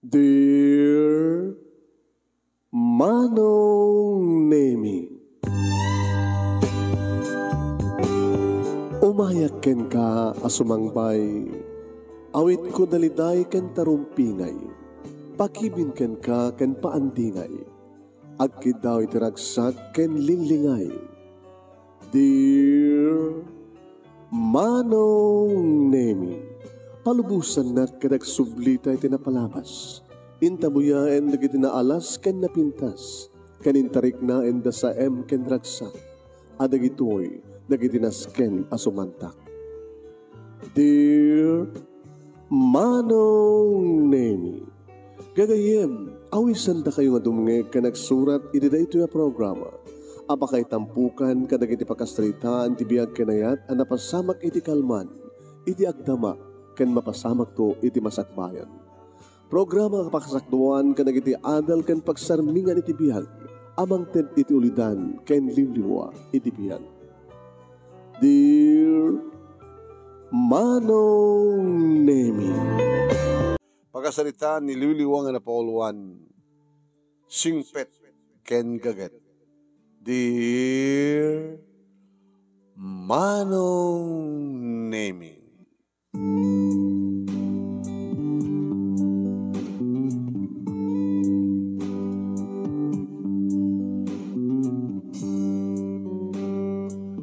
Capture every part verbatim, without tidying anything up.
Dear Manong Nemi, umayak kenka a sumangbay, awitko daliday ken tarumpingay, pakibin kenka ken paandingay, agkiddaw iti ragsak ken linglingay. Dear Manong Nemi, palubosannak ket agsublita iti napalabas. Intabuyaen dagiti naalas ken napintas, ken intariknaen da saem ken ragsak, a dagitoy dagiti nasken a sumantak. Dear Manong Nemi, gagayyem, awisandakayo nga dumngeg ken agsurat iti daytoy a programa a pakaitampukan kadagiti pakasaritaan ti biag ken ayat a napasamak iti kalman, iti agdama, ken mapasamakto iti masakbayan. Programa a pakasakduan kadagiti adal ken pagsarmingan iti biag a mangted iti ulidan ken liwliwa iti biag. Dear Manong Nemi. Pakasaritaan ni Liwliwa nga napauluan, Singpet ken Gaget. Dear Manong Nemi.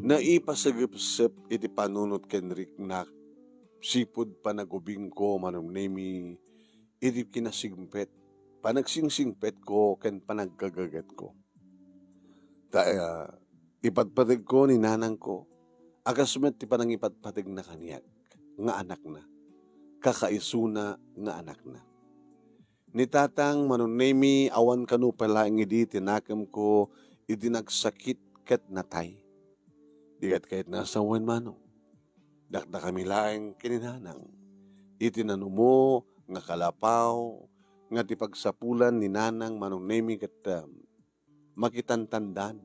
Naipasagepsep iti panunot ken riknak, sipud panagubingko, Manong Nemi, iti kinasingpet, panagsingpetko, ken panaggagetko. Ta, ah, ipatpategko ni nanangko, a kas met ti panangipatpategna kaniak nga anakna, kakaisuna nga anakna. Ni tatang, Manong Nemi, awan kano pay laeng idi ti nakemko iti nagsakit ket natay. Di ket kayatna a sawen, Manong. Dakdakami laeng ken ni nanang iti nanumo nga kalapaw nga ti pagsapulan ni nanang, Manong Nemi, ket, ah, makitantandan.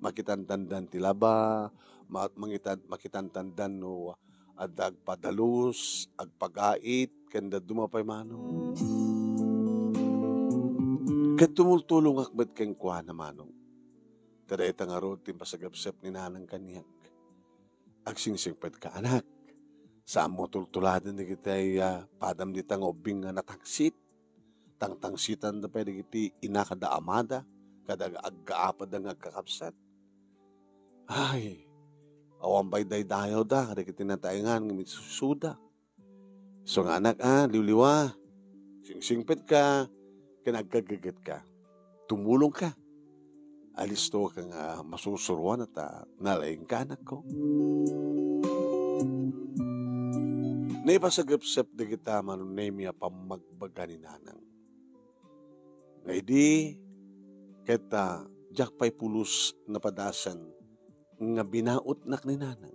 Makitantandan ti laba, ma-, mangitan-, makitantandan no adda agpadalus, agpagait, ken dadduma pay, Manong. Ket tumultulongak met kenkuana, Manong. Ta dayta ngarud ti impasagepsep ni nanang kaniak. Agsingpet ka, anak. Saanmo tultuladen dagiti, ah, padam dita nga ubbing nga natangsit. Tangtangsitan da pay dagiti inaka da amada, kada ag-, aggaapada nga agkakabsat. Ay, awan pay daydayaw da, kadagiti nataengan nga mitsusuda. So nga anak, ah, liwliwa, singsingpet ka, ken aggageget ka. Tumulong ka. Alisto ka nga masusuroan ta nalaing ka, anakko. Naipasagepsep dagita Manong Nemi a pammagbaga ni nanang. Nga idi, ket, ah, diak pay pulos napadasan nga binautnak ni nanang.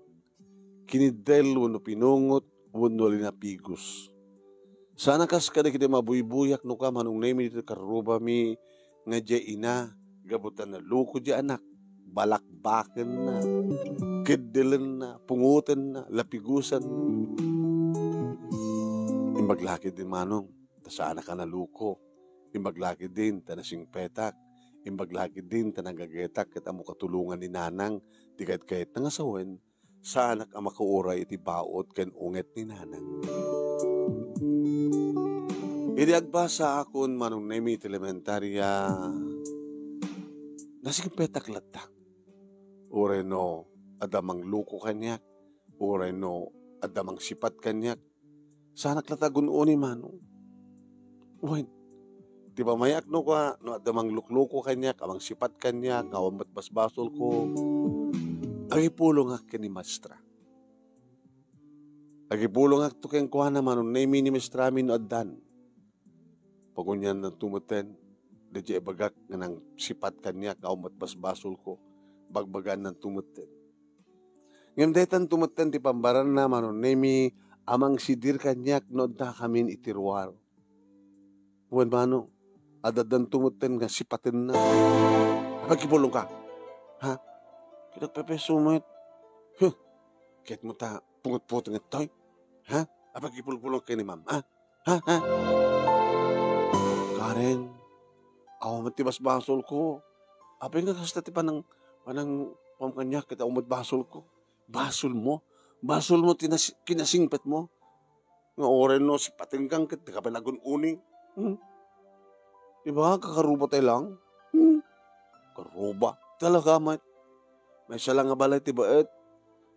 Kiniddel wenno pinungot wenno linapigos. Sana kas kadagiti mabuybuyak no ka, Manong Nemi, ditoy karrubami nga diay ina, gapu ta naluko diay anak, balakbakenna, keddelenna, pungotenna, lapigosanna. Imbag la ketdin, Manong, ta saanak a naluko. Imbag la ketdin ta nasingpetak. Imbag la ketdin ta nagagetak ket ammo katulongan ni nanang ti kayat-kayatna nga sawen, saanak a makauray iti baut ken unget ni nanang. Idi agbasaakon, Manong Nemi, iti elementaria, nasingpetak latta. Uray no adda mangluko kaniak, uray no adda mangsipat kaniak, saanak latta gun-oni, Manong. Wen, ti pamayak no ka, no adda manglukluko kaniak, a mangsipat kaniak, nga awan met basbasolko, agipulongak ken ni maestra. Agipulongakto kenkuana, Manong Nemi, ni maestrami no addan. Paguniannanto metten, daydiay ibagak nga nangsipat kaniak nga awan met basbasolko, bagbagaannanto metten. Ngem daytanto metten ti pambaranna, Manong Nemi, a mangsidir kaniak no addakamin iti ruar. Wen, Manong, addanto metten nga sipatenna. Agipulongka. Ha? Ket agpepeso met. Huh. Ket mo ta pungutputeng ditoy? Ha? Agipulpulong ken ni Ma'am, ha? Ha? Ha? Met ti basbasolko. Apay nga kasta ti panang-, panangkuam kaniak ket awan met basolko. Basolmo? Basolmo ti nas-, kinasingpetmo? Nga uray no sipatenkan ket dika pay nagun-uni. Hmm? Di ba, kakaruba tayo lang? Hmm? Karuba. Talaga, met. Maysa la nga balay ti baet.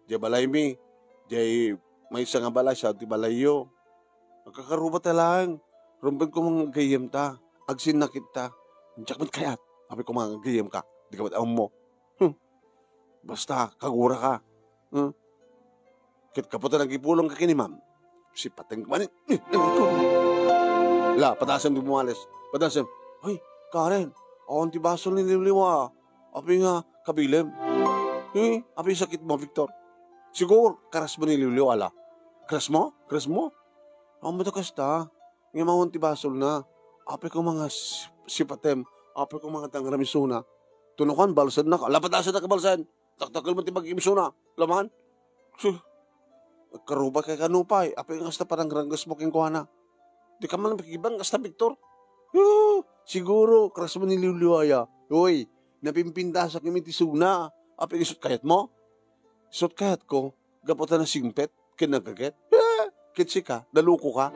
Diay balaymi. Diay maysa nga balay, sa ti balayyo. Agkakaruba ta laeng. Rumbeng ko nga gayyem ta. Agsinnakit ta. Diak met kayat. Apay ko nga gayyem ka. Di ka met ammo. Hmm. Basta, kagura ka. Hmm. Ket kaputan agipulong ka ken ni ma'am. Sipaten ko manen. La, padasem di bumalis. Padasem. Hoy, Karen, awan ti basol ni Liwliwa. Apay nga kabilem? Eh, apay sakitmo, Victor? Siguro, karas mo ni Liwliwa, ala. Karas mo? Karas mo? Awan mo to kasta. Ngem awan ti basolna. Apay ko nga s-, sipatem. Apay ko nga tangram isuna. Tunukan, balsennak. Ala, padasem na kabalsen. Taktakkel mo ti pag-imsuna. Laman? Su-, karuba kay kanupay. Apay nga kasta parang rangges mo kenkuana. Di ka man makibang kasta, Victor. Yo, siguro, karas mo ni Liwliwaya. Hoy, napimpintasak imi ti suna. Apay isut kayat mo? Isut kayat ko, gapu ta nasingpet, ken nagaget. Eh, ket sika, naluko ka.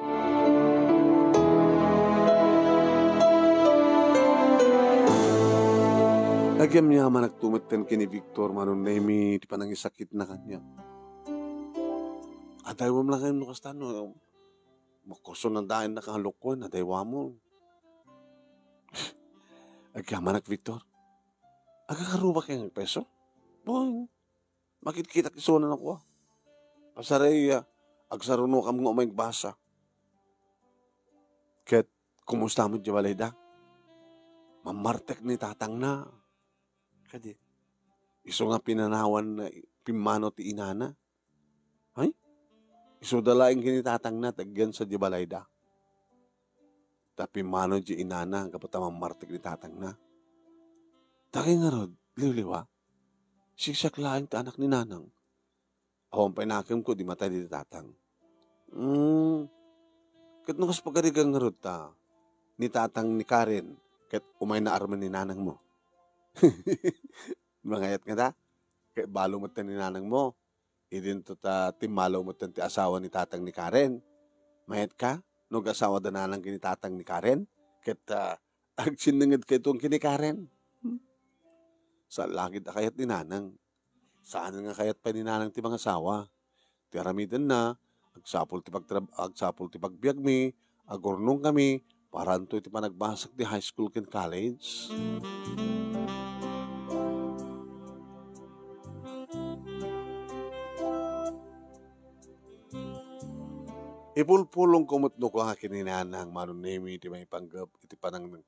Nagyamyamanakto metten ken ni Victor, Manong Nemi, ti panangisakitna kaniak. Adaywam la ngayon no kasta, no, makurso na dain na kalukuan, adaywamon. Agyamanak, Victor. Agkakaruba kay nga peso? Boy, makitkitak isuna no kua. Pasaray, ah, agsarunokam nga umay agbasa. Ket, kumusta met diay balayda? Mammartek ni tatangna. Kadi, isu nga pinanawan na pimmano ti inana. Ay, isuda laeng ken ni tatangna ti agyansa diay balayda. Ta pimmano diay inana gapu ta mammartek ni tatangna. Dagay ngarud, Liwliwa, siksiak laeng ti anak ni nanang. Awan pay nakemko, di matay di tatang. Hmm. Ket no kas pagarigan ngarud ta, ni tatang ni Karen, ket umayna armen ni nanangmo. Mangayat ngata, ket balo metten ni nanangmo. Idinto ta timmalaw metten ti asawa ni tatang ni Karen. Mayat ka? No agasawada nanang ken ni tatang ni Karen? Ket, ah, agsinnanged kayto ken ni Karen. Hmm. Saan la gid a kayat ni nanang. Saan nga kayat pay ni nanang ti mangasawa. Ti aramidenna, agsapul ti pagtrab-, agsapul ti pagbiagmi, agurnongkami, para anto iti panagbasak ti high school ken college. Ipulpulongko met no kua ken ni nanang, Manong Nemi, ti maipanggep iti panang-,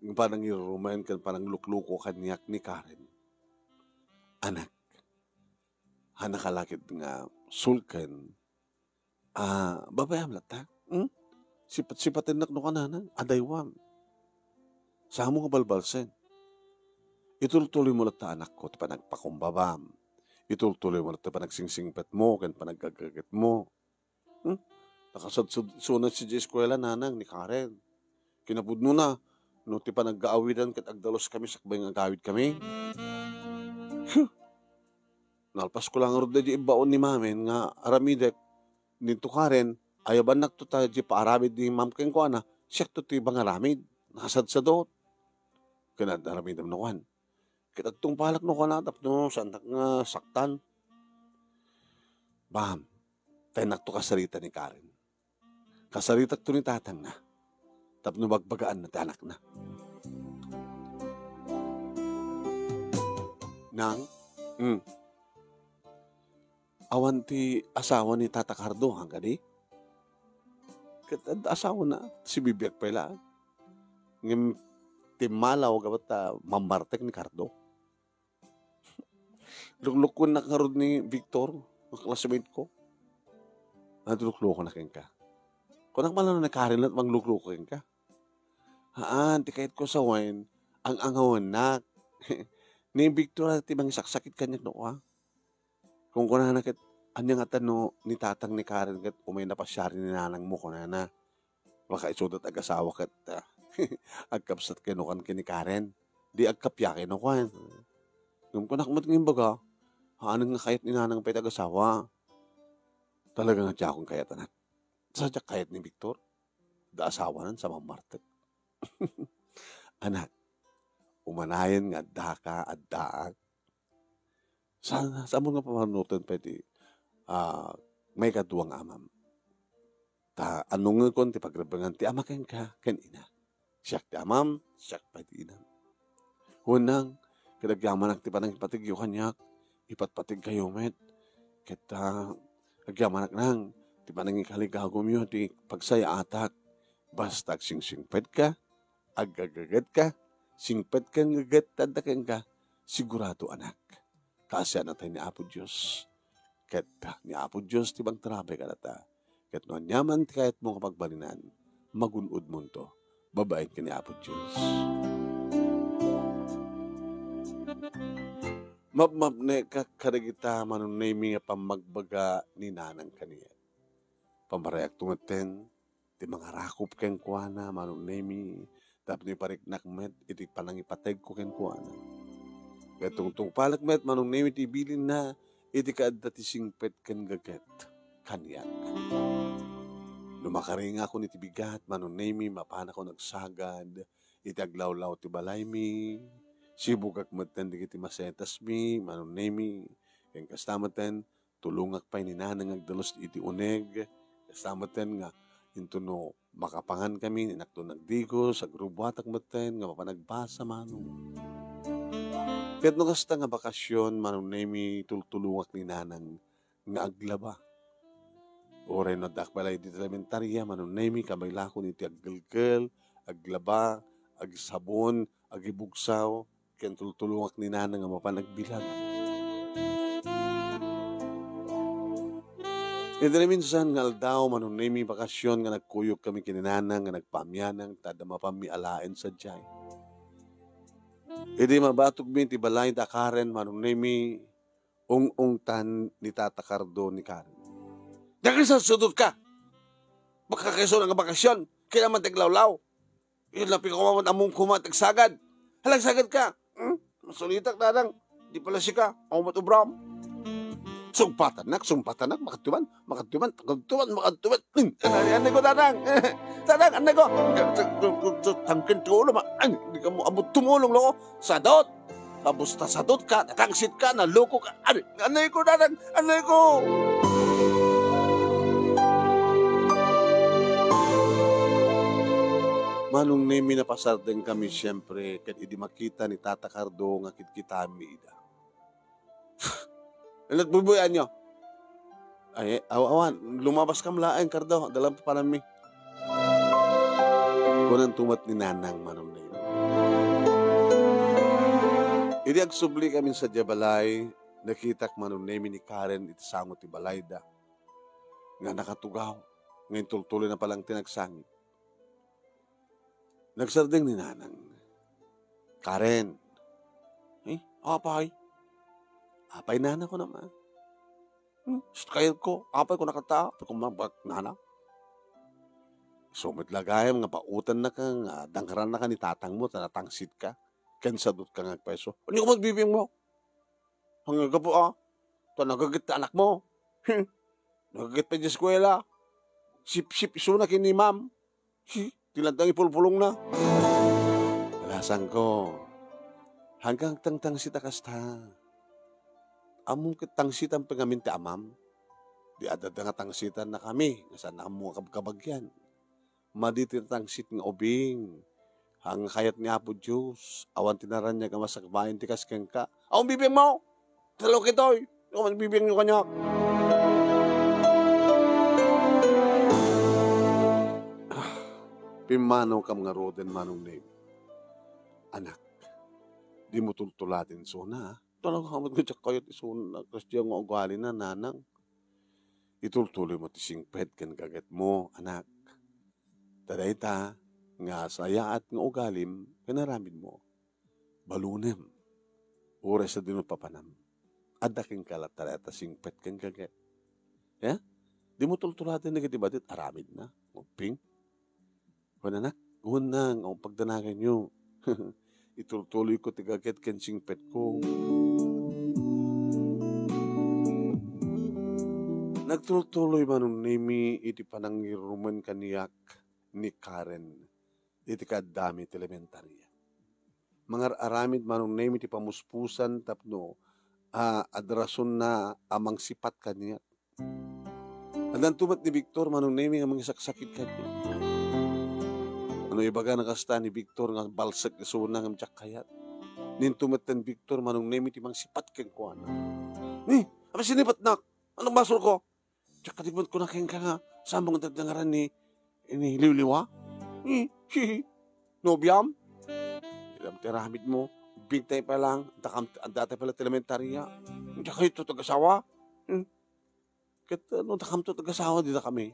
panangirurumen ken pananglukluko kaniak ni Karen. Anak, hanaka la ket nga sulken, ah, babaem latta? Hmm? Sipat-sipatennak no kanana, adaywam. Saan mo nga balbalsen. Itultuloy mo latta, anakko, ti panagpakumbabam. Itultuloy mo latta panagsingsingsingpetmo ken panagagaggetmo. Hmm? Nakasadsad-, sunat sadiay eskuela, nanang, ni Karen. Kinapudnona, no ti panagaawidan ket agdaluskami sakbay nga agawidkami. Huh! Nalpasko la ngarud daydi ibbaon ni mamin nga aramidek. Didto Karen, ayabannakto ta diay paaramid ni mam kenkuana, siakto ti mangaramid. Nakasadsadot. Ken ad-aramidem no kuan. Ket agtungpalak no kuana tapno saannak nga saktan. Bam, taynak to kasarita ni Karen. Kasaritak to ni tatangna. Tapno bagbagaanna ti anakna. Nang, mm. Awan ti asawa ni Tata Cardo, han kadi? Ket ad-, asawana, sibibiag pay laeng. Ngem timmalaw gapu ta mammartek ni Cardo. Luklukuennak ngarud ni Victor, nga classmate ko. Ano ti luklukuennak kenka? Kunak man ni Karen laeng ti manglukluko kenka. Haan, ti kayatko sawen, ang-angawennak. Ni Victor ti mangisaksakit kaniak no kua. Kunkunana ket, ania ngata no ni tatang ni Karen ket umay napasiar ni nanangmo, kunana. Baka isuda ti agasawa ket, ah, Agkabsat kano kan ken ni Karen. Di agkappia kano kan. Ngem kunak met nga imbaga, haanen nga kayat ni Nanang pay ti agasawa. Talaga nga diakon kayat, anak. Sadiak kayat ni Victor. Da asawanan sa mammartek. Anak, umanayon nga addaka, addaak. Sa-, saan mo nga pamanunoten pay ti, ah, maikadua nga amam? Ta anungekon ti pagrebbengan ti ama kenka ken ina. Siak ti amam, siak pay ti inam. Wen nang, ket agyamanak ti panangipatigyo kaniak, ipatpatigkayo met. Ket, ah, agyamanak nang, ti panangikaligagumyo ti pagsayaatak. Basta agsingsingpetka, aggagegetka, singpetken geget ti adda kenka, sigurado, anak. Kaasianatay ni Apo Dios. Ket ni Apo Dios ti mangtarabay kadata. Ket no aniaman ti kayatmo nga pagbalinan, magun-odmonto babaen ken ni Apo Dios. Mapmapnekak kadagita Manong Nemy nga pammagbaga ni Nanang kaniak. Pammarayakto metten ti mangarakop kenkuana, Manong Nemy, tapno ipariknak met iti panangipategko kenkuana. Ket tungtungpalek met, Manong Nemy, ti ibilinna iti kaadda ti singpet ken gaget kaniak. No makaringakon iti bigat, Manong Nemy, mapanakon agsagad iti aglawlaw ti balaymi, sibugak metten dagiti masetasmi, Manong Nemy, ken kasta metten, tulongak pay ni Nanang nga agdalus iti uneg. Kasta metten nga intono makapangan kami, inakton agdigos, agrubuatak metten nga mapan agbasa, Manong. Ket no kasta nga bakasion, Manong Nemy, tultulongak ni Nanang nga aglaba. Uray no addaak pay la iti elementaria, Manong Nemy, kabaylakon iti aggelgel, aglaba, agsabon, agibugsaw, ken tultulongak ni Nanang nga mapan agbilag. Iti naminsan nga aldaw, Manong Nemy, bakasion nga nagkuyog kami ken ni Nanang nga nagpaamianang ta adda mapanmi alaen sadiay. Idi mabatogmi iti balay da Karen, Manong Nemy, ung-ungtan ni Tata Cardo ni Karen. Diak isu nga sadutka! Baka kayso nga bakasion, kailangan ti aglawlaw. Yun lang pikawawan among kumat agsagad. Halang sagad ka. Hmm? Masulitak, Nanang. Di pala sika. Ako mat ubram. Sungpatanak, sungpatanak. Makatuman, makatuman, makatuman, makatuman. Hmm. Anay, anay ko, Nanang. Nanang, anay ko. Tangkin ti ulo, ma. Ay, di ka mo abot tumulong, loko. Sadot. Kabusta sadot ka, natangsit ka, naloko ka. Anay, anay ko, Nanang. Anay ko. Manong Nemy, napasardeng kami, siyempre, ket idi makita ni Tata Cardo nga kitkitami ida. Anat bubuyan nyo? Ay, aw-, awan, lumabas kam laeng, Cardo, dalan papananmi. Kunan tumat ni Nanang, Manong Nemy. Idi agsubli kami sadiay balay, nakitak, Manong Nemy, ni Karen iti sango ti balayda nga nakatugaw, nga intultuloy na palang tinagsangit. Nagsardeng ni Nanang. Karen. Eh, apay? Apay, Nana, ko naman. Hmm, sut kayat ko. Apay ko nakata, apay ko mabak, Nana. Sumit lagayam nga pautan na ka, nga dangran na ka ni tatang mo, ta natangsit ka. Ken sadot ka nga agpayso. Ano ko magbibing mo? Ang gapu, ah. Ta nagaget ti anak mo. Hmm. Nagaget pa di eskwela. Sip-sip isuna ken ni ma'am. Si, ti lantang ipulpulongna. Balasangko, hanggang tangtangsit a kasta. Ammom ket tangsitan pay ngamin ti amam. Di adda nga tangsitan na kami, nga saan ammo nga kabkabagyan. Madi ti natangsit nga ubing. Ang kayat ni Apo Dios, awan ti naraniag a masakbayan ti kas kenka. Awan bibing mo! Talo kitoy! Awan bibing nyo kaniak! Ah, pimmano kam ngaruden, Manong Nemy. Anak, di mo tultuladen isuna, ah. Talaga, amat nga diak kayat isuna, kas diay nga ugali na, Nanang. Itultuloy mo ti singpet ken gaget mo, anak. Ta dayta nga sayaat nga ugalim ken aramid mo, balunem. Uray sadino papanam, adda kenka latta dayta singpet ken gaget. Ya? Di mo tultuladen dagiti badit, aramid na. Ubbing. Wen, anak, Wen, nga pagdanaganyo. Itultuloyko ti gaget ken singpetko. Nagtultuloy Manong Nemi iti panangirumen kaniak ni Karen iti kaaddami ti elementaria. Mangar-aramid Manong Nemi ti pamuspusan tapno, ah, adrasonna a mangsipat kaniak. Addanto met ni Victor Manong Nemi nga mangisaksakit kaniak. Ano ibagana kasta ni Victor nga balsek isuna ngem diak kayat. Ninto metten Victor Manong Nemi ti mangsipat kenkuana. Ni, apay sinipatnak? Anong basolko? Diak kadi met kuna kenka nga saan mo nga dagdangaran ni, ni Liwliwa? Ni, si nobiam? Ilam ti aramidmo. Bintay pa lang, dakam, adda tayo pala ti elementaria. Diak kayo to ag-asawa? Hmm? Ket, uh, no dakamto ag-asawa, dida kami.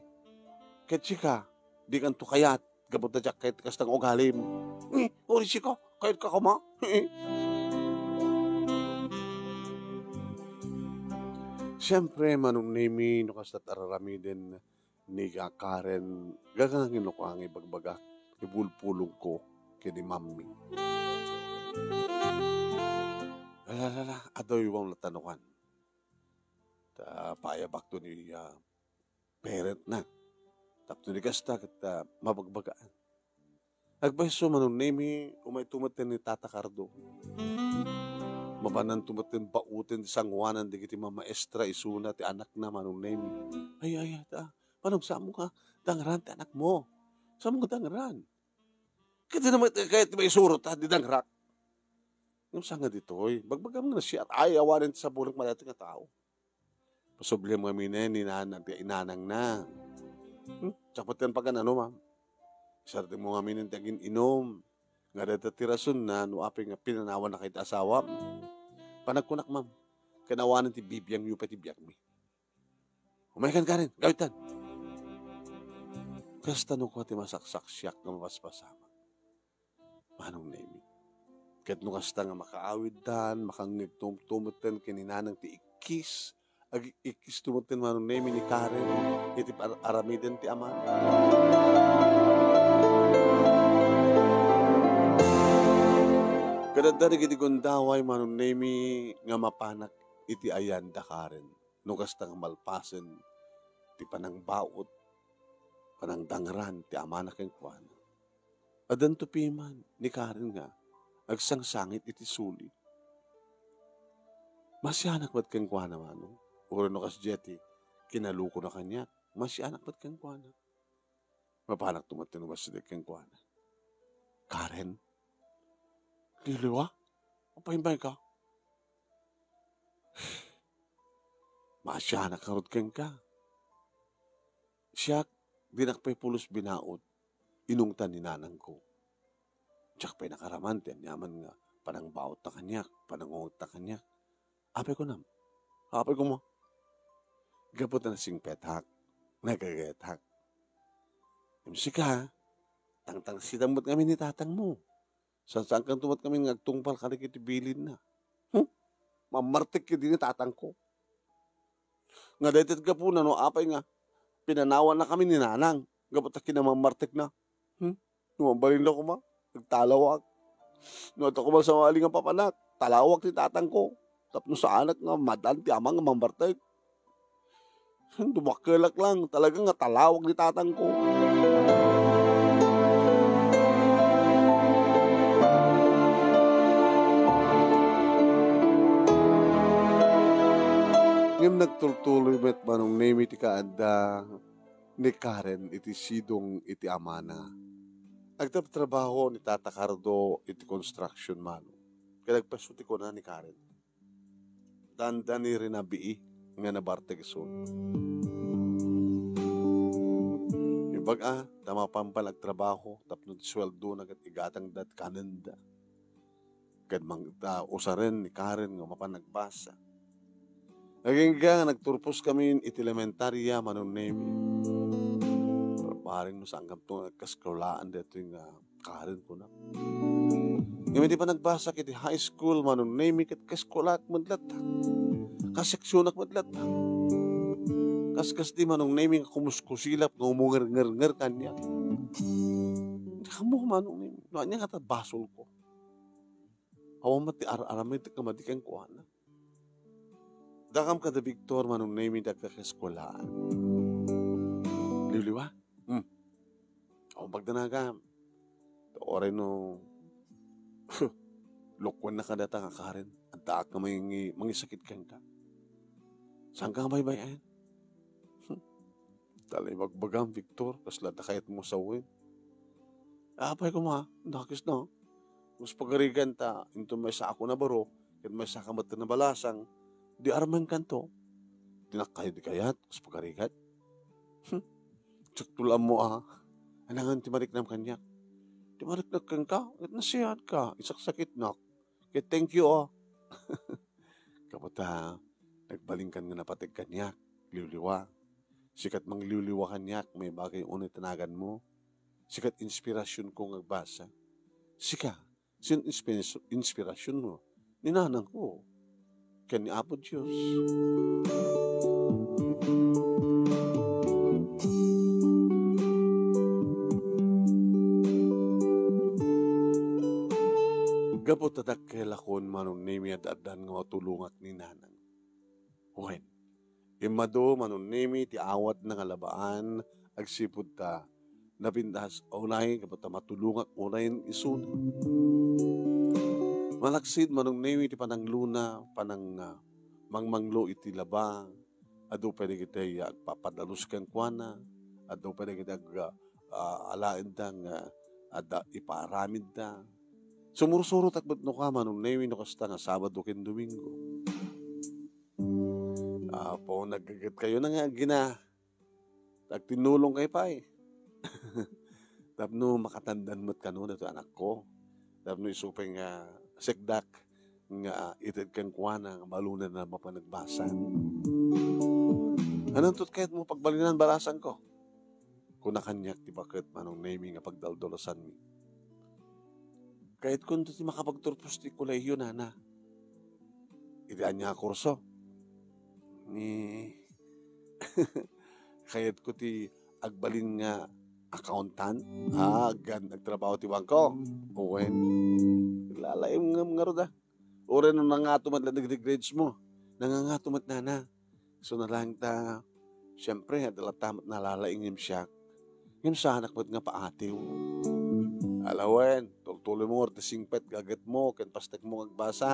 Ket sika, dikanto kayat, gapu ta diak kayat kasta nga ugalim. Eh, uri sika, kayatka koma. Siempre, Manong Nemi, no kasta't ar-aramiden ni Karen, gagangin no kua nga ibagbagak, ibulbulongko ken ni Mami. Ala, ala, ala, adu, iwang latanukan. Ta paayabakto ni, ah, parent na. Tapno di kasta, ket, ah, mabagbagaan. Agpayso, Manong Nemi, umayto metten ni Tata Cardo. Mapananto metten bauten ti sangoanan dagiti mamaestra isuna ti anakna, Manong Nemi. Ay, ay, ay, ta, Manong, saan mo nga dangran ti anakmo? Saan mo nga dangran? Ket di na met kayat ti maisurot, ta, di dangrak. Ngem saan nga ditoy, bagbagam nga nasiat, ay, awanen ti sabongen madi daytoy nga tao. Pasubliam ngamin ni nanang ti inanangna. Hmm? Diak met ken pagan-anom, a. Isardengmo ngamin ti agin-inom. Nga dayta ti rasonna no apay nga pinanawannaka iti asawam. Panagkunak, ma'am, ken awanen ti bibiangyo pay ti biagmi. Umaykan, Karen, gawitan. Kasta no kua ti masaksaksiak nga mapaspasamak. Manong Nemi. Ket no kasta nga makaawiddan, makangngegto metten ken ni nanang ti ikkis, ag-ikkis metten Manong Nemi ni Karen iti par-, aramiden ti ama. Ket adda dagiti gundaway Manong Nemi nga mapanak iti ayan da Karen. No kasta nga malpasen ti panangbaut, panangdangran ti amana kenkuana. Addanto piman ni Karen nga agsangsangit iti suli. Masianak met kenkuana, Manong. Uray no kasdiay ti kinalukona kaniak, masianak met kenkuana. Mapanakto met ti numasideg kenkuana. Karen? Liwliwa? Apay imbayka? Masianak ngarud kenka. Siak, dinak pay pulos binaut, inungtan ni nanangko. Diak pay nakaraman ti aniaman nga panangbautta kaniak, panangungutta kaniak. Apay kunam? Apay koma? Gapu ta nasingpetak, nagagayatak. Ngem sika, tangtangsitam met ngamin ni tatangmo. Sansaankanto met ngamin nga agtungpal kadagiti bilinna. Hmm? Mammartek ketdi ni tatangko. Nga daytoy ti gapuna no apay nga pinanawannakami ni nanang gapu ta kinamammartekna. Hmm? No mabalinda koma, agtalawak. No adda koma sawali nga papanak, talawak ti tatangko. Tapno saanak nga madan ti ama nga mammartek. Dumakkelak lang, talaga nga talawak ni tatangko. Ngem nagtultuloy met Manong Nemi ti kaadda ni Karen iti sidong iti amana. Agtrabtrabaho ni Tata Cardo iti construction, Manong. Ket agpaso ti kuna ni Karen. Dandani rinabii nga nabartek isun. Ibag-a, ta mapan pay agtrabaho tapno ti suweldona ket igatangda ti kanenda. Ket mang-, ta usaren ni Karen nga mapan agbasa. Agingga nga nagturposkamin iti elementaria, Manong Nemi. Pero bareng no saankamto nga agkaskolaen daytoy nga Karen, kuna. Ngem iti panagbasak iti high school, Manong Nemi, ket kaskolaak met latta. Kaseksionak met latta. Kas, kas di Manong Nemi nga kumuskusilap nga umungernger kaniak. Iti kammo, Manong Nemi, no ania ngata basolko? Awan met ti ar-aramid nga madi kenkuana. Dakam kada Victor, Manong Nemi, ti agkakaeskuelaan. Liwliwa? Hmm. Awan pagdanagam. Uray no, lukuenna kadata nga Karen, addaak nga mangi-, mangisakit kenka. Saanka nga baybay-en? Hmm. Talaga ibagbagam, Victor, kasla da kayatmo sawen. Apay koma, dakes na. Mas pagarigan ta, inton maysaak a nabaro, ket maysaka met a nabalasang, di armenkanto. Tinakkayo di kayat, mas pagarigat. Hmm. Sakto la ammo, a. Anangan ti mariknam kaniak? Ti mariknak kenka, ket nasiatka, isaksakitnak. Ket thank you, a. Gapu ta, nagbalinkan nga napateg kaniak, liwliwa. Sikat mangliwliwa kaniak, may bagay unay ti naganmo. Sikat inspirasyonko nga agbasa. Sika, sino inspirasyon, inspirasyonmo? Ni nanangko. Ken ni Apo Dios. Gapu ta dakkel a kon Manong Nemi, ad-addan nga matulongak ni nanang. Wen, immadu Manong Nemi ti awatna nga labaan agsipud ta napintas unay gapu ta matulongak unay isuna. Malaksid Manong Nemi ti pananglona, panang-, ah, mangmanglo iti laba, adu pay dagiti, ah, agpapadalus kenkuana, adu pay dagiti ag-, ah, alaenda nga adda ipaaramidda. Sumursurotak met no ka, Manong Nemi, no kasta nga Sabado ken Domingo. Apo, naggagetkayo na nga agina. Agtinnulongkayo pay. Tapno makatandan met kano datoy anakko. Tapno isu pay nga sekdak nga ited kenkuana nga malunan a mapan agbasa. Ananto ti kayatmo pagbalinan, balasangko? Kuna kaniak ti baket, Manong Nemi, nga pagdaldalusanmi. Kayatko ti makapagturpos ti kolehio, nana. Iti ania a kurso? Ni, kayatko ti agbalin nga accountant. Ah, aggan-, agtrabaho ti bangko. Wen. Lalaem ngem ngarud, a. Uray no nangato met la dagiti grades mo. Nangangato met, nana. So, nalaing ta, siempre, adda latta met nalalaing ngem siak. Ngem saanak met nga paatiw. Ala wen, tultuloy mo ngarud ti singpet nga agetmo ken pastekmo nga agbasa.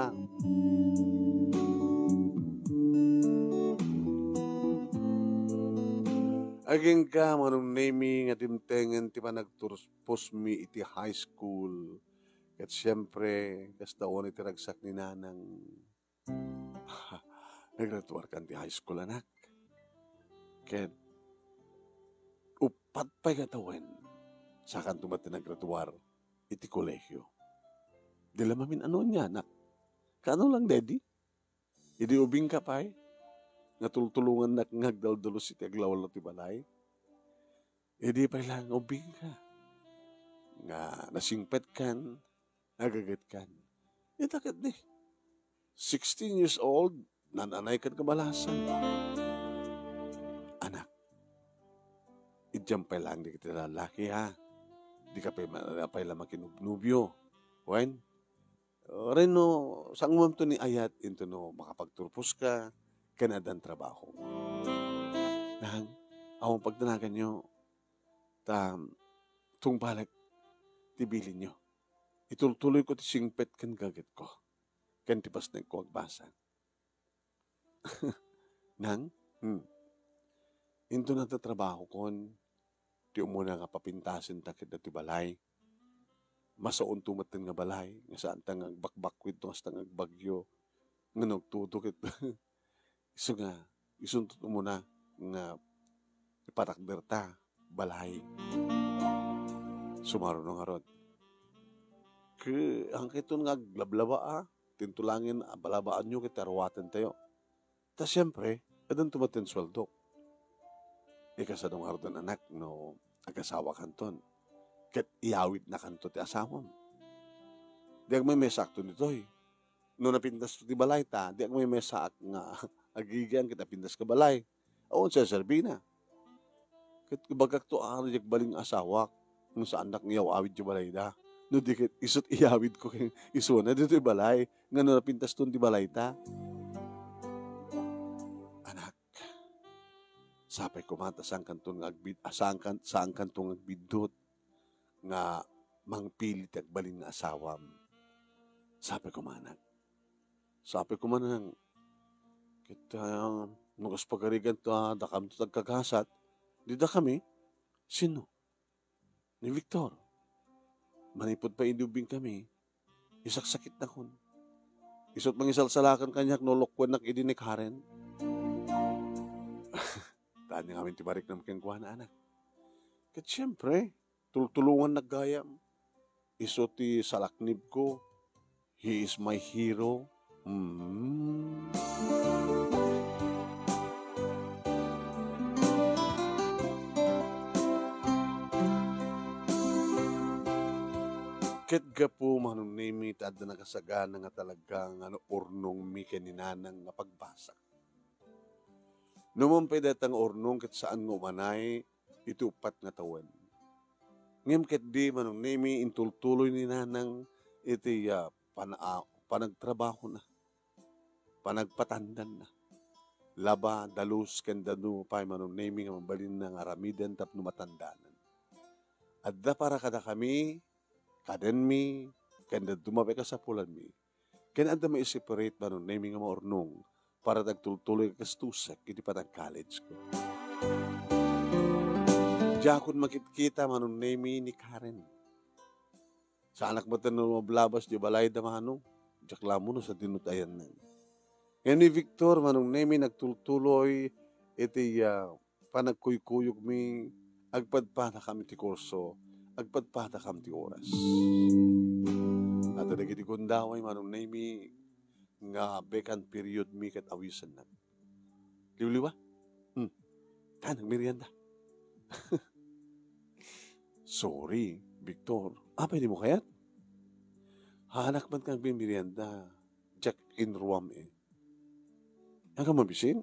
Agingga, Manong Nemi, nga dimtengen ti panagturposmi iti high school. Ket siempre, kasta unay ti ragsak ni nanang. Naggraduarkan ti high school, anak. Ket uppat pay nga tawen, saakanto met ti naggraduar iti kolehio. Di la mamin-ano ania, anak. Kaano lang, Daddy? Idi ubingka pay, nga tultulongannak nga agdaldalus iti aglawlaw ti balay. Idi pay lang ubingka, nga nasingpetkan, agagetkan. Ita ketdi, sixteen years old, nan-anaykan nga balasang. Anak, idiam pay lang dagiti lalaki, ha? Dika pay ma-, pay la makinubnubio. Wen? Uray no, sangmamto ni ayat, intono makapagturposka, ken addan trabaho. Nang, awan pagdanaganyo, ta tungbalek ti bilinyo. Itultuloyko ti singpet ken gagetko, ken ti pasnekko agbasa. Nang? Hmm. Intono adda trabahokon, ti umuna nga papintasenta ket datoy balay. Masaonto metten nga balay, nga saanta nga agbakbakkuit no kasta nga agbagyo, nga nagtudo ket isu nga, isunto umuna nga ipatakderta balay. Sumaruno ngarud. Ke, haankayon nga aglablabaa, tintulangen a balabaanyo ket aruaten tayo. Ta siempre, addanto met ti sueldo. Ikasano ngaruden, anak, no agasawakanton, ket iyawidnakanto ti asawam. Di agmaymaysaakton ditoy. No napintasto ti balay ta, di agmaymaysaak nga agigian ket napintas ka balay. Awan siya serbina. Ket ibagakto a, di agbalin nga asawak. no saannak nga iyaw-awid ti balayda. No di ket isut' iyawidko ken isuna ditoy balay, ngano napintaston ti balayta. Anak, sapay koma ta saankanton nga agbid-, ah, saankan-, saankanto nga agbiddut nga mangpili ti agbalin nga asawam. Sapay koma, anak. Sapay koma, anak. Ket, ah, no kas pagarigan ta, dakamto ti agkagasat, di dakami, sino? Ni Victor. Manipud pay idi ubbingkami, isaksakitnakon. Isut' mangisalsalakan kaniak no lokuennak idi ni Karen. Ania ngamin ti mariknam kenkuana, anak? Ket siempre, tultulongannak gayam. Isu ti salaknibko. He is my hero. Mm. Ket gapu, Manong Nemi, ta adda nakasagana nga talaga nga naurnongmi ken ni Nanang nga pagbasa. Numan pay dayta nga urnong ket saan nga umanay iti uppat nga tawen. Ngem ketdi, Manong Nemi, intultuloy ni Nanang iti, ah, pan-, ah, panagtrabahona, panagpatandanna. Laba, dalus, ken dano pay, Manong Nemi, nga mabalinna nga aramiden tapno matandanan. Adda para kadakami, kadenmi, ken dadduma pay kasapulanmi. Ken adda maiseparate, Manong Nemi, nga maurnong para ti agtultuloy a gastusek iti panag-college-ko. Diakon makitkita, Manong Nemi, ni Karen. Saanak met nga lumablabas idiay balayda, Manong. Diak la ammo no sadino ti ayanna. Ngem ni Victor, Manong Nemi, nagtultuloy iti, ah, panagkuykuyogmi, agpadpadakam iti kurso, agpadpadakam ti oras. Adda dagiti gundaway, Manong Nemi, nga vacant period-mi ket awisennak. Liwliwa? Hmm. Ta, nagmerienda. Sorry, Victor. Apay dimo kayat? Haanak met nga agmerienda. Diak inruam, eh. Ania mabisin?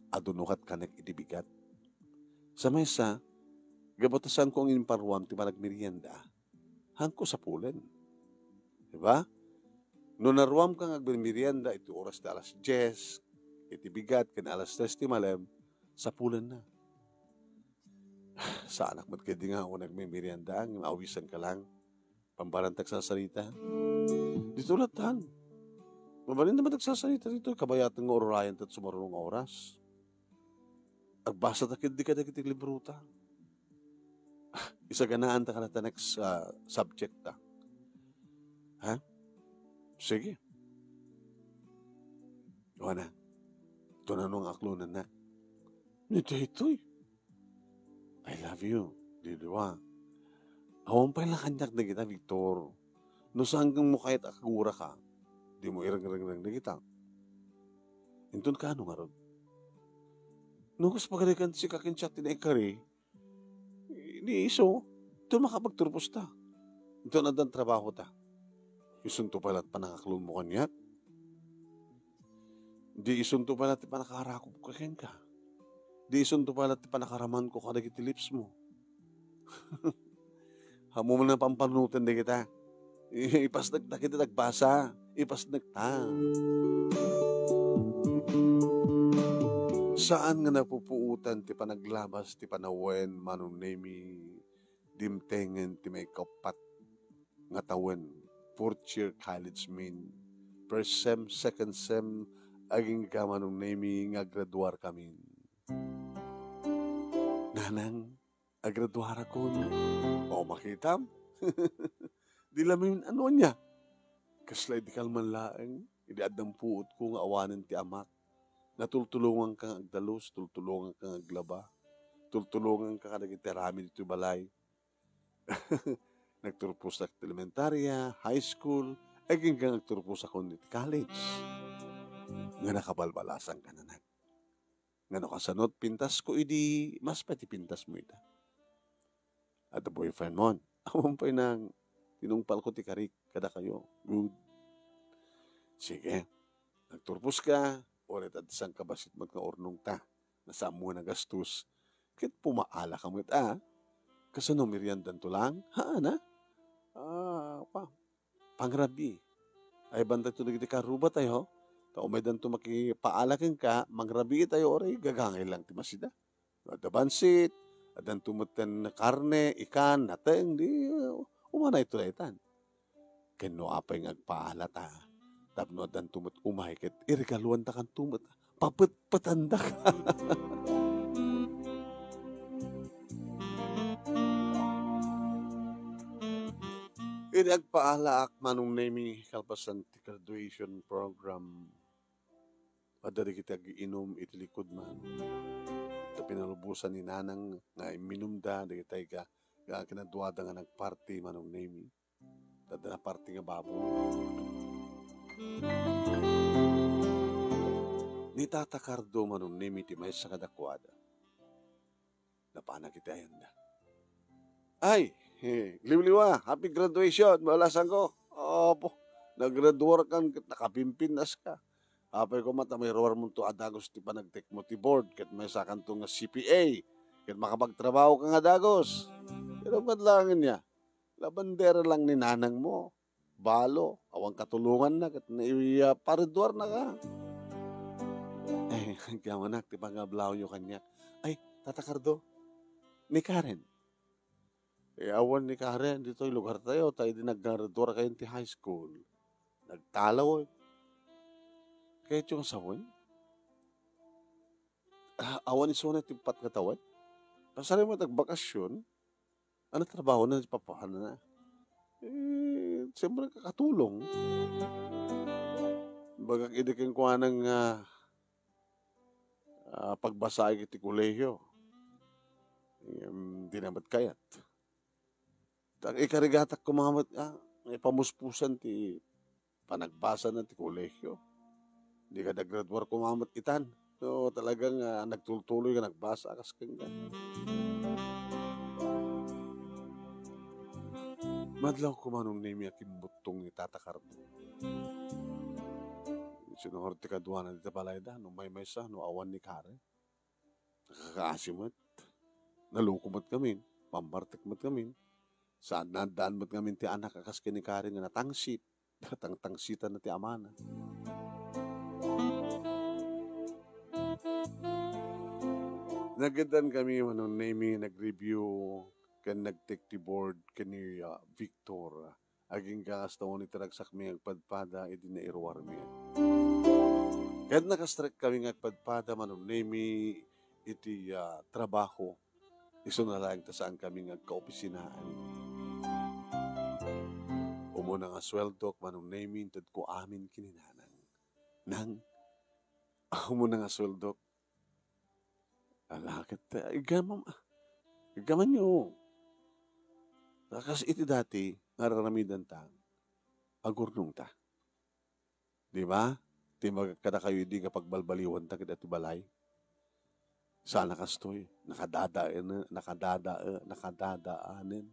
Adu no ket kanek iti bigat. Sa maysa, gapu ta saanko nga inparuam ti panagmerienda, haanko sapulen. Di ba? No naruamka nga agmerienda iti oras ti alas dies, iti bigat ken alas tres ti malem, sapulenna. Saanak met ketdi nga awan agmemerienda, ngem awisenka lang. Pambarantak sarsarita. Dito latta. Mabalin naman agsarsarita dito. Kabayatan nga ururayan ta sumaruno nga oras. Agbasa ta ketdi kadagiti librota. Isaganaan ta kada ta next, ah, subject ta. Ha? Sige. Wana. Ito na nung aklonannak. Ni daytoy. I love you, Liwa. Awan pay la kaniak dagita, Victor. No saan mo kayat a kaguraka, dimo irengreng dagita. Inton kaano ngarud? No kas pagarigan ti sika ken chat ti naikari, ni isu, inton makapagturpos ta. Inton addan trabaho ta. Isunto pay la ti panangaklon mo kaniak. Di isunto pay la ti panakaarakop ka kenka. Di isunto pay la ti panakaraman ko kadagiti lips mo. Ammo man a pamparnuten dagita. I-, ipasnek ta ket ti agbasa. Ipasnek ta. Saan nga napupuotan ti panaglabas ti panawen, Manong Nemi, dimtengen ti maikauppat nga tawen, fourth year college min, first sem, second sem, agingga, Manong Nemi, nga agraduar kamin. Nanang, agraduarakon. O, makitam? Di la min-, ano ania? Kasla idi kalman laeng, idi addan puotko nga awanen ti amak. Natultulonganka nga agdalus, tultulonganka nga aglaba, tultulonganka kadagiti aramid iti balay. Nagturposak ti elementaria, high school, agingga nga agturposakon iti college. Nga nakabalbalasanka, nanak. Nga no kasano ti pintasko idi, mas pay ti pintasmo ita. Adda boyfriend mon? Awan pay nang tinungpalko ti karik kadakayo. Good. Sige. Nagturposka, uray adda sangkabassit met nga urnongta. Nga saanmo nga nagastos. Ket pumaalaka met a. Kasano, miriandanto lang? Haan a? Ah, pa, pangrabii. Ay, bantayto dagiti karrubatayo. Ta umay danto makipaala kenka, mangrabiitayo, uray gagangay lang ti masida. Adda bansit, addanto metten karne, ikan, nateng, di, uh, umanayto daytan. Ken no apay nga agpaala ta, tapno addanto met umay ket iregaluantakanto met, papetpetandaka. Idi agpaalaak, Manong Nemi, kalpasan ti graduation program, adda dagiti agiinum iti likud man. Ta pinalubosan ni Nanang nga imminumda dagitay nga, nga kinaduada nga nagparti, Manong Nemi. Adda naparti nga babo. Ni Tata Cardo, Manong Nemi, ti maysa kadakuada. Napanak iti ayanda. Ay, eh, liwliwa, happy graduation, balasanko. Opo, nagraduarkan ket nakapimpinnaska. Apay koma ta mairuarmonto a dagus ti panagtekmo ti board ket maysakanto nga C P A ket makapagtrabahoka nga dagus. Pero met laeng ania, labandera lang ni nanangmo. Balo, awan katulonganna ket naiya-, pareduarnaka. Eh, agyamanak ti pangablawyo kaniak. Ay, Tata Cardo, ni Karen. Eh, awan ni Karen ditoy lugartayo, ta idi naggraduar kayon ti high school, nagtalaw, eh. Kayatyo nga sawen? Ah, awan isuna ti pat nga tawen? Pasarem met agbakasyon, ano trabahona ti papahanna? Eh, siyempre, kakatulong. Bagak idi kenkuana nga, ah, pagbasaek iti kolehio, em, di na met kayat. Ta ikarigatak koma met, ah, nga ipamuspusan ti panagbasana ti kolehio. Di kada graduar koma met itan. So, talagang, ah, nagtultuloy nga nagbasa kas kenka. Madlaw koma Manong Nemi a kimbuttong ni Tata Cardo. Sinungor ti kaduana dita balayda, no maymaysa, no awan ni Karen. Nakakaasi met. Naloko met ngamin. Pammartek met ngamin. Saan naaddaan met ngamin ti anak a kas ken ni Karen nga natangsit. Tangtangsitanna ti amana. Nagiddan kami, Manong Nemi, nag-review ken nag-take ti board ken ni, ah, Victor. Agingga kasta wen iti ragsakmi nga agpadpada idi nairuarmi. Ket nakastrek kami nga agpadpada, Manong Nemi, iti, ah, trabaho. Isuna laeng ta saan kami nga agkaopisinaan. Umuna nga sueldok, Manong Nemi, intedko amin ken ni Nanang. Nang, umuna nga sueldok, ala ket, ah, iggamam-, iggamanyo. Ta kas iti dati nga ar-aramidanta, agurnongta. Di ba? Ti imbagak kadakayo idi nga pagbalbaliwanta ket ti balay. Saan a kastoy, nakadadaen, nakadadae-, nakadadaanen.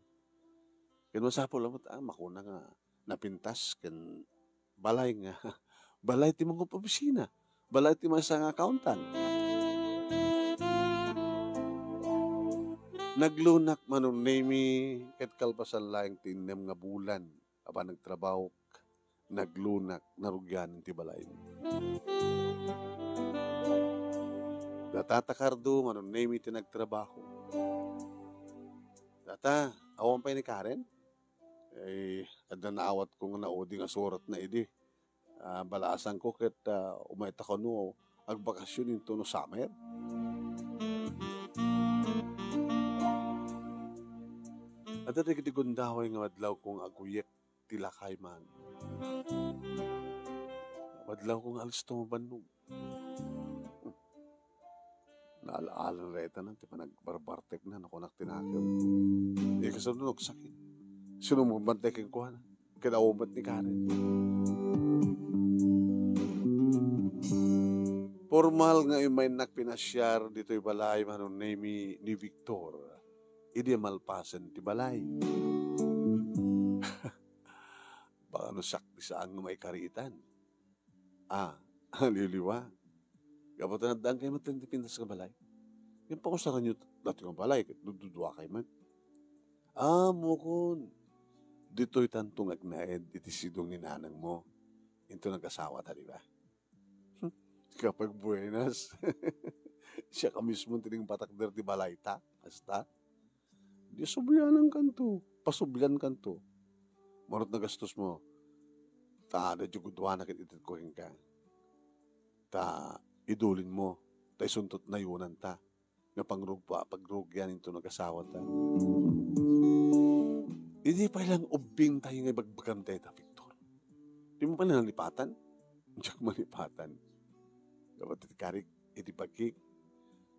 Ket masapul a met, ah, makuna nga napintas ken balay nga, balay ti mangob-opisina, balay ti maysa nga accountant. Naglunak, Manong Nemi, ket kalpasan laeng ti innem nga bulan a panagtrabahok, naglunak, narugian ti balaymi. Da Tata Cardo, Manong Nemi ti nagtrabaho. Data, awan pay ni Karen? Eh, adda naawatko nga naudi nga suratna idi. Ah, balaasanko ket, ah, umayta kano agbakasyon intono summer. Adda dagiti gundaway nga madlawko nga aguyek ti lakay man. Madlawko nga alisto mabannog. Naala-alan reta na ti panagbarbartekna, nakunak ti nakem. Di kasano nagsakit. Sino magbantay kenkuana? Ket awan met ni Karen. Pormal nga immayennak pinasiar ditoy balay, Manong Nemi, ni Victor. Idi malpasen ti balay. Baka no siak ti saan nga maikaritan. Ah, liwliwa. Gapu ta naddaan kayo met ti pintas nga balay. Ngem pausarannyo dati nga balay, ket dududua kayo met. Ammokon, ditoy tanto nga agnaed iti sidong ni nanangmo. Into nagasawa ta, di ba? Kapag buenas. Siya ka mismo ti nangpatakder ti balayta. Hasta? Di sublianankanto. Pasubliankanto. Manot nagastos mo. Ta, adda gudua na ket itedko kenka. Ta, idulin mo. Ta, isuntot nayonanta. Nga pangrugpa, pagrugian into nagasawata. Idi pay lang ubbing tayo nga ibagbagam dayta, Victor. Di mo pay nalipatan? Diak malipatan. Dapat iti karik, iti bagik,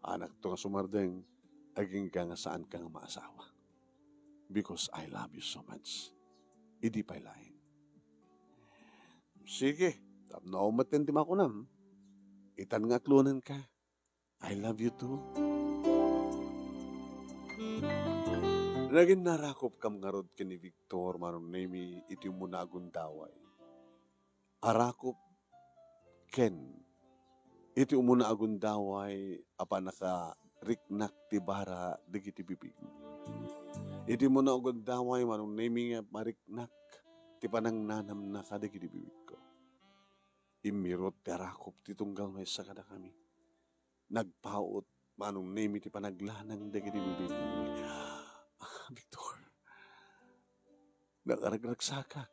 anakto nga sumardeng, agingga nga saan ka nga maasawa. Because I love you so much. Idi pay laeng. Sige, tapno awan met ti makunam. Itan nga aklonenka. I love you too. Nagin narakop kam ngarud ken ni Victor, Manong Nemi, iti umuna a gundaway. Arakop ken iti umuna a gundaway a panakariknak ti bara dagiti bibig. Iti umuna a gundaway, Manong Nemi, nga mariknak ti panangnanamna kadagiti bibigko. Immirot ti arakop ti tunggal maysa kadakami. Nagpaut, Manong Nemi, ti panaglanang dagiti bibig. Ah, Victor, nakaragragsakak.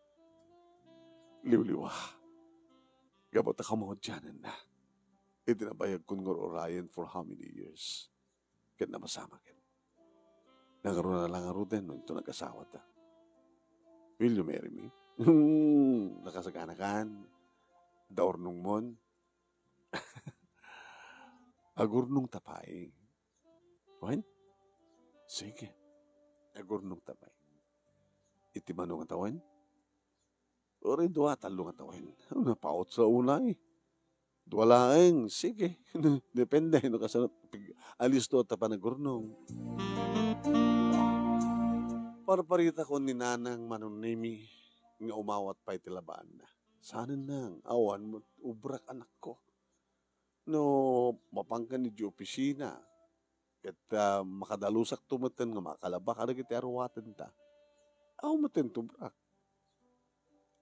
Liwliwa. Gapu ta kamaudiananna. Iti nabayagkon nga urayen for how many years? Ket napasamak ket. Nangruna la ngaruden no into nag-asawata. Will you marry me? Hmm, nakasaganakan. Daurnongmon. Agurnong ta pay. Wen? Sige. Agurnong ta pay. Iti mano nga tawen? Uray dua, tallo nga tawen. Napaut sa una eh. Dua laeng, sige. Depende no kasano. Pig-, alisto ta panagurnong. Parparita ko ni Nanang Manong Nemi nga umawat pay ti labaanna. Saan, Nang? Awan met ubrak, anakko. No, mapankan idiay opisina, ket, ah, makadalusakto metten nga makalaba kadagiti aruatenta. Awan metten ti ubrak.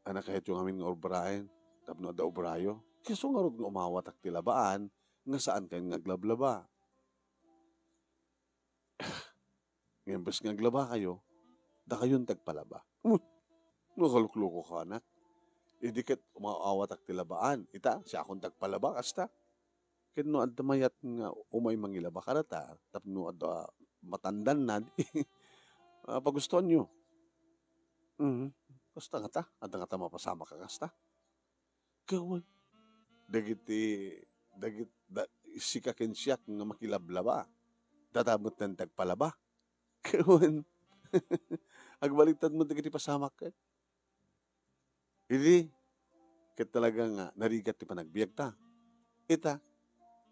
Ania kayatyo ngamin nga obraen tapno adda obrayo? Isu ngarud nga umawatak ti labaan nga saankayon nga aglablaba. Ngem imbes nga aglabakayo, dakayon ti agpalaba. Hmm, nakaluklukoka, anak. Idi ket umaawatak ti labaan, ita, siakon ti agpalaba, kasta. Ket no adda mayat nga umay mangilaba kadata, tapno adda matandanna, di, ah, pagustuanyo. Mhm. Kasta ngata, adda ngata mapasamak a kasta. Ket wen, dagiti, dagit-, da-, sika ken siak nga makilablaba, data met ti agpalaba. Ket wen, agbaliktad met dagiti pasamak ket. Idi, ket talaga nga narigat ti panagbiagta. Ita,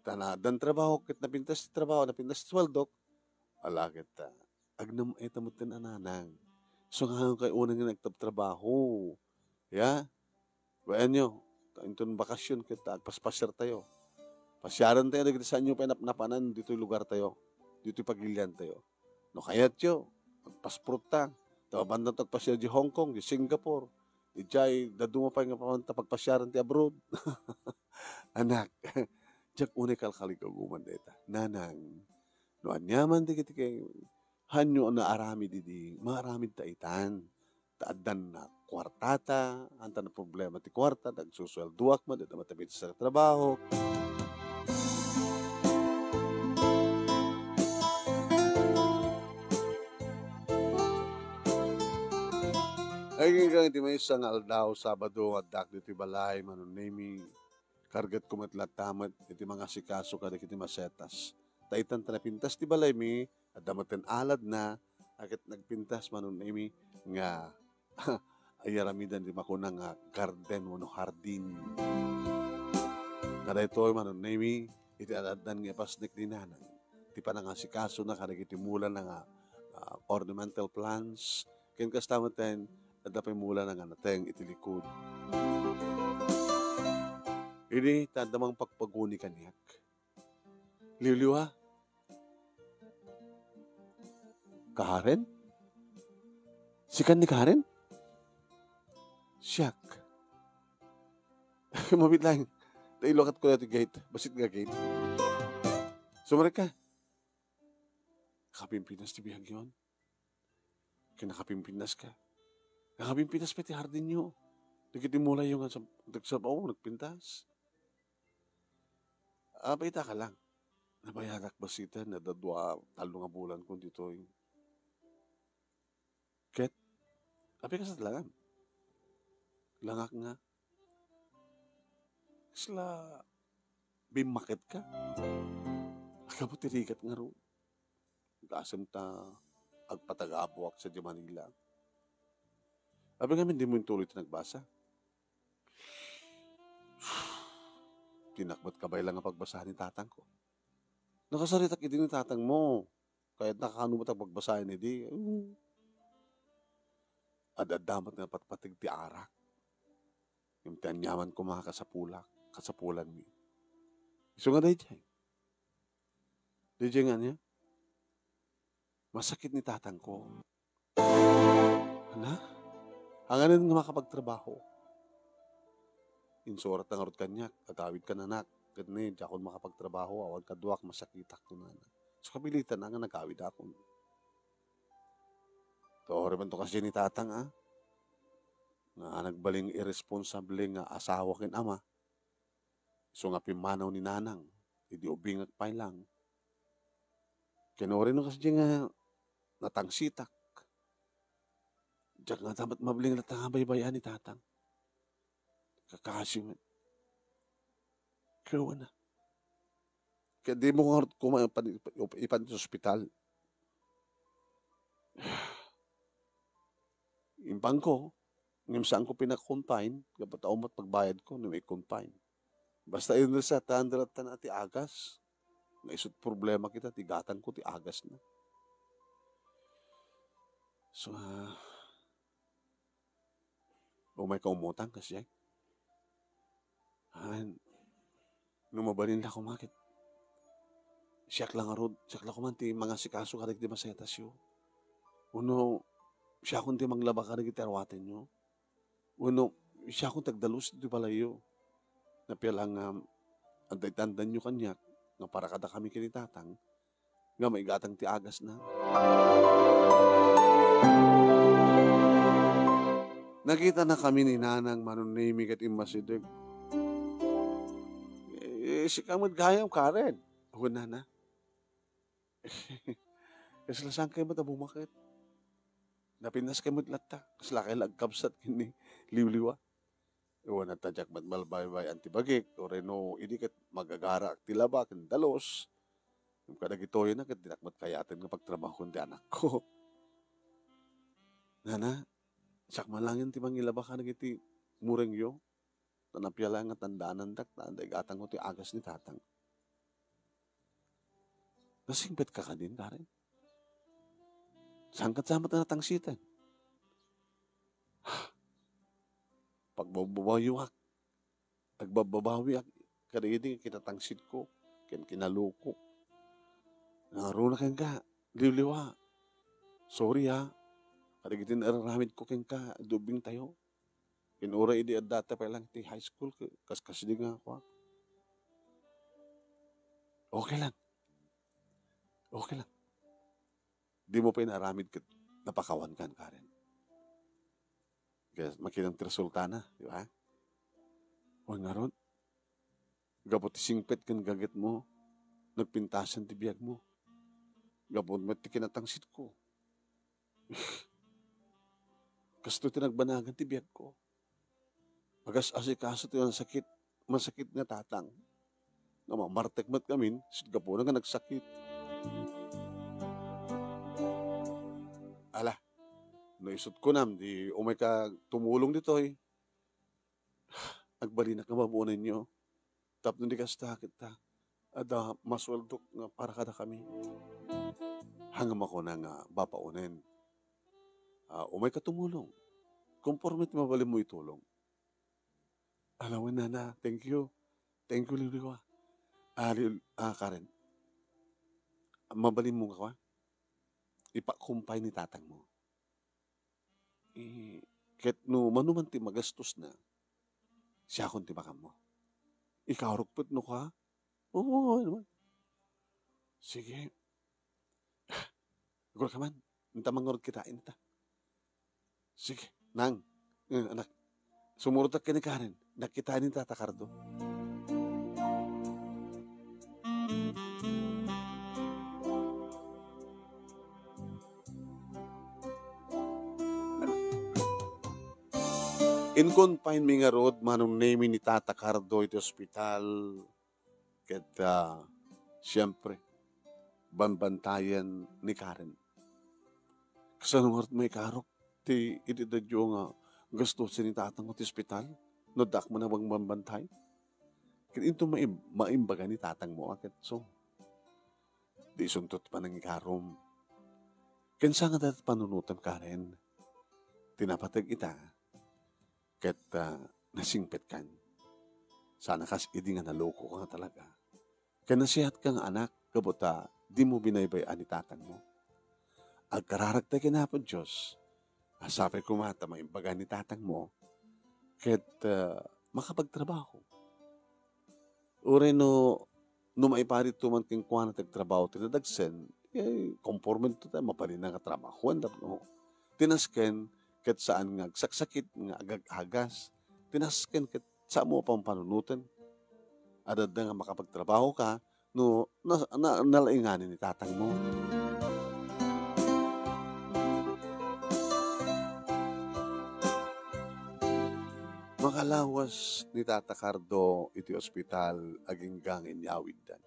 ta naaddan trabaho, ket napintas ti trabaho, napintas ti sueldok, ala ket, ah, agnam-eta metten a nanang. Isu nga kay unay nga nagtabtrabaho. Ya? Bayanyo, ta inton bakasyon ket agpaspasiartayo. Pasiarantayo dagiti saanyo pay napnapanan ditoy lugartayo, ditoy pagiliantayo. No kayatyo, agpasportta. Ta mapantayo agpasiar di Hong Kong, di Singapore. Idiay, dadduma pay nga pamanta pagpasiaran ti abroad. Anak, diak unay kalkaligaguman dayta. Nanang, no aniaman dagiti kay, hanyo a naaramid idi, maaramid ta itan. Ta addan na kuartata, anta na problema ti kuarta, nagsusueldoak met, adda matamitis a trabaho. Ay, ngem iti maysa nga aldaw, Sabado, addak ditoy balay, Manong Nemi. Kargatko met latta met iti mangasikaso kadagiti masetas. Ta itan ta napintas ti balaymi, adda metten aladna, a ket nagpintas, Manong Nemi, nga ay aramidan ti makuna nga garden wenno hardin. Kadaytoy, Manong Nemi, iti aladnan nga ipasnek ni Nanang, ti panangasikasona kadagiti mulana nga, ah, ornamental plants, ken kasta metten, adda pay mulana nga nateng iti likud. Idi, ta adda mangpagpaguni kaniak. Liwliwa. Karen? Sikan ni Karen? Siak. Mabiit laeng. Ta iluakat ko daytoy gate. Bassit nga gate. Sumrek ka. Nakapimpinas ti biagyo. Ken nakapimpinas ka. Nakapimpinas pay ti hardinyo. Dagiti mulay yo nga sab-, nagsab-, oh, nagpintas. Apay ita ka lang. Nabayanak bassiten, adda dua, tallo nga bulan kon ditoy. Ket, apay kasta langam? Langak nga. Kasla bimmaket ka? Agamo ti rigat ngarud. Gasem ta agpatagabuak sadiay Manila. Apay ngamin dimo intuloy ti nagbasa? Dinak met kabaelan nga pagbasaen ni tatangko. Nakasaritak idi ni tatangmo. Kayatna kano met a pagbasaen idi. Hmm. Ad-adda met nga patpateg ti arak. Ngem ti aniaman koma kasapulak, kasapulanmi. Isu nga daydiay. Daydiay nga ania? Masakit ni tatangko. Ana? Hanganen nga makapagtrabaho. Insurat na ngarud kaniak, agawid ka, anak. Ket ni, diakon makapagtrabaho, awan kaduak, masakitak, kunana. So, kapilitan na nga nagawid akon. Tore man to kasi ni tatang, ah. Nga nagbaling irresponsable nga asawa ken ama. Isu nga pimmanaw ni nanang, idi ubingak pay lang. Ken no kasdi nga natangsitak. Diak ngata met mabalin latta nga baybay-an ni tatang. Kakasi met. Kawana. Ket dimo ngarud koma ipan, ipan ti ospital. Impanko, ngem saanko pina-confine, gapu ta umot pagbayadko no mai-confine. Basta inresa ta andalattana ti agas, nga isut problema kita, ti gatangko ti agasna. So, ah, umayka umutang, kasdiay. Han, no mabalin la koma ket siak la ngarud, siak la koma ti mangasikaso kadagiti masetasyo. Wenno siakon ti manglaba kadagiti aruatenyo. Wenno siakon ti agdalus iti balayyo. Napia la nga adda iti andanyo kaniak nga para kadakami ken ni tatang, nga maigatang ti agasna. Nakitanakami ni nanang Manong Nemi ket immasideg. Eh, sika met gayam, Karen. Kunana. Kasla saan kayo met a bumaket? Napintas kayo met latta. Kasla kayo la agkabsat ken ni Liwliwa. Wen, ta diak met malbaybay-an ti bagik, uray no idi ket magagaraak ti laba ken dalus. Ngem kadagitoyna ket dinak met kayaten nga pagtrabahoen ti anakko. Nana, siak man laeng ti mangilaba kadagiti murengyo, ta napia laeng nga tandaanandak ta adda igatangko ti agas ni tatang. Nasingpetka kadin, Karen? Saan ket sa met a natangsitan? Pagbababawak. Agbabbabawiak kadagiti kinatangsitko ken kinalukok. Nangaruna kenka, Liwliwa. Sorry, ha. Kadagiti nairaramidko kenka, adda ubingtayo. Ken uray idi addata pay lang ti high school, ke-, kaskasdi nga kuak. Okay lang. Okay lang. Dimo pay naaramid ket napakawankan, Karen. Kaya makinang ti resultana, di ba? Wen ngarud, gapu ti singpet ken gagetmo, nagpintasen ti biagmo. Gapu met ti kinatangsitko. Kastoy ti nagbanagan ti biagko. Agas-asikaso ti mansakit, mansakit nga tatang. Nga mamartek met ngamin, isut' gapuna nga nagsakit. Ala, no isut' kunam, di umayka tumulong ditoy. Agbalinak nga babaonenyo. Tapno di kasta, ket ta, adda masueldok nga para kadakami. Ngem kuna nga babaonen. Ah, umayka tumulong. Konforme ti mabalinmo itulong. Ala wen, nana, thank you. Thank you, Liwliwa. Ah, Liw-, ah, Karen. Mabalinmo nga kua? Ipakumpay ni tatangmo. Eh, ket no mano man ti magastosna, siakon ti makammo. Ikarok pet no ka? Oo, ano man. Sige. Agurka man, inta mangurot kitaen ta. Sige, nang. Eh, anak, sumurotak ken ni Karen. Nakitaen ni Tata Cardo. Inconfine mi ngarud, Manong Nemi, ni Tata Cardo iti ospital. Ket, ah, siempre, banbantayen ni Karen. Kasano ngarud maikarok ti iti dadyo nga gastusen ni tatangmo ti ospital? No addaak man a bangbantay? Ket inton maim-, maimbaga ni tatangmo a ket so, di isuntot panangikarom. Ken saan nga dayta panunotem, Karen? Ti napateg ita, ket, ah, nasingpetkan. Sana kas idi nga naloko ka nga talaga. Ken nasiatka nga anak, gapu ta dimo binaybay-an ni tatangmo. Agkararagta ken Apo Dios, a sapay koma ta maimbaga ni tatangmo, ket, ah, makapagtrabaho. Uray no, no maiparitto man kenkuana ti agtrabaho ti nadagsen, eh, komporme to ta, mabalinna nga trabahoen tapno ti nasken ket saan nga agsaksakit nga agag-agas. Ti nasken ket saanmo a pampanunoten. Adda nga makapagtrabaho ka no na, na, nalaingani ni tatangmo. Makalawas ni Tata Cardo iti ospital agingga nga inyawiddan.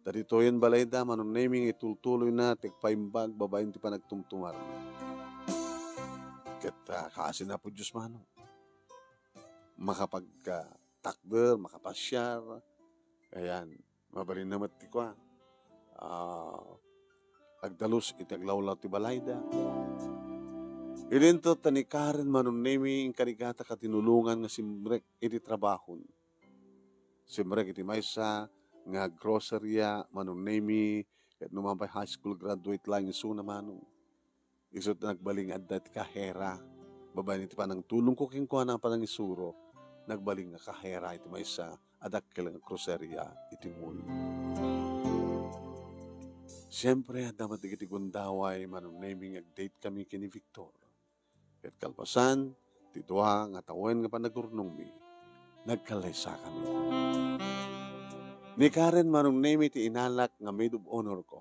Ta ditoyen balayda, Manong Nemi, nga itultuloyna ti agpaimbag babaen ti panagtumtumarna. Ket, ah, kaasi ni Apo Dios, Manong. Makapag, ah, takder, makapasiar. Ayan, mabalinna met ti kua. Ah, agdalus iti aglawlaw ti balayda. Idinto ta ni Karen, Manong Nemi, inkarigata ka tinulongan nga simrek iti trabahon. Simrek iti maysa nga groceria, Manong Nemi, ket no man pay high school graduate laeng isuna, Manong. Isu ta nagbalin nga adda ti kahera. Babaen iti panangtulongko kenkuana a panangisuro, nagbalin nga kahera iti maysa a dakkel nga groceria iti mall. Siempre, adda met dagiti gundaway, Manong Nemi, nga ag-date kami ken ni Victor. Ket kalpasan ti dua nga tawen nga panagurnongmi, nagkallaysakami. Ni Karen, Manong Nemi, ti inalak nga maid of honor ko.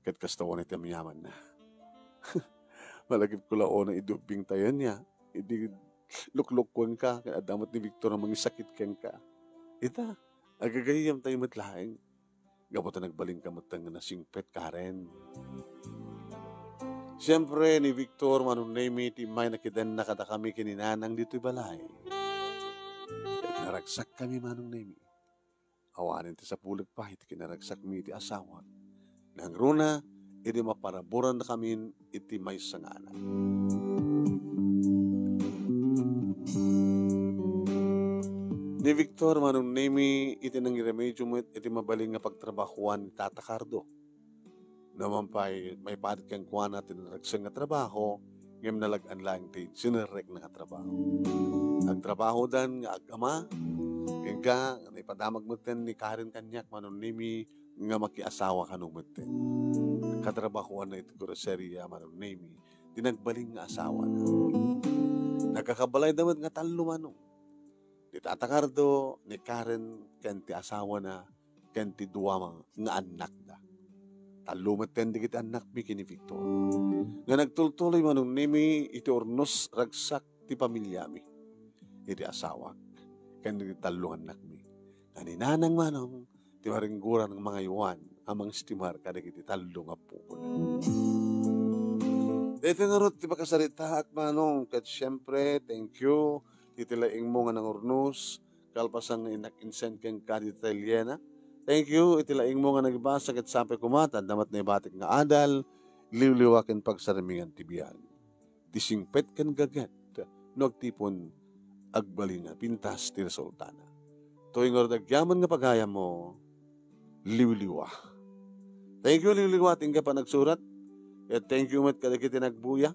Ket kasta unay ti amyamanna. Malagipko la unay idi ubbingtayo nia, idi luklukkuenka, ket adda met ni Victor a mangisakit kenka. Ita, agagayyemtayo met laeng. Gapu ta nagbalinka metten nga nasingpet, Karen. Siempre, ni Victor, Manong Nemi, ti immay nakidenna kadakami ken ni Nanang ditoy balay. Ket naragsakkami, Manong Nemi. Awanen ti sapulek pay ti kinaragsakmi iti asawak. Nangruna, idi maparaburannakamin iti maysa nga anak. Ni Victor, Manong Nemi, iti nangiremedio met iti mabalin nga pagtrabahoan ni Tata Cardo. No man pay, maiparit kenkuana ti naragsen nga trabaho, ngem nalag-an laeng ti sinerrekna nga trabaho. Nagtrabahodan nga agama, kenka, naipadamag metten ni Karen kaniak, Manong Nemi, nga makiasawa kano metten. Katrabahoanna iti groceria, Manong Nemi, ti nagbalin nga asawana. Nagkakabalayda met nga tallo, Manong. Ni Tata Cardo, ni Karen, ken ti asawana, ken ti dua nga annakda. Tallo metten dagiti annakmi ken ni Victor. Nga nagtultuloy, Manong Nemi, iti urnos ragsak ti pamiliami. Iti asawak, ken iti tallo nga annakmi. Nga ni Nanang, Manong, ti marenggoran nga mangaywan a mangistimar kadagiti tallo nga appokonan. Daytoy ngarud ti pakasaritaak, Manong, ket siempre, thank you iti laingmo nga nangurnos, kalpasan nga innak-, insend kenka dita Eliana. Thank you iti laingmo nga nagbasa ket sapay koma ta adda met naibatik nga adal, liwliwa ken pagsarmingan ti biag. Ti singpet ken gaget no agtipon, agbalin a pintas ti resultana. Toy ngarud agyaman nga pagayammo, liwliwa. Thank you, liwliwa, ti ingga panagsurat. Ket thank you met kadagiti nagbuya.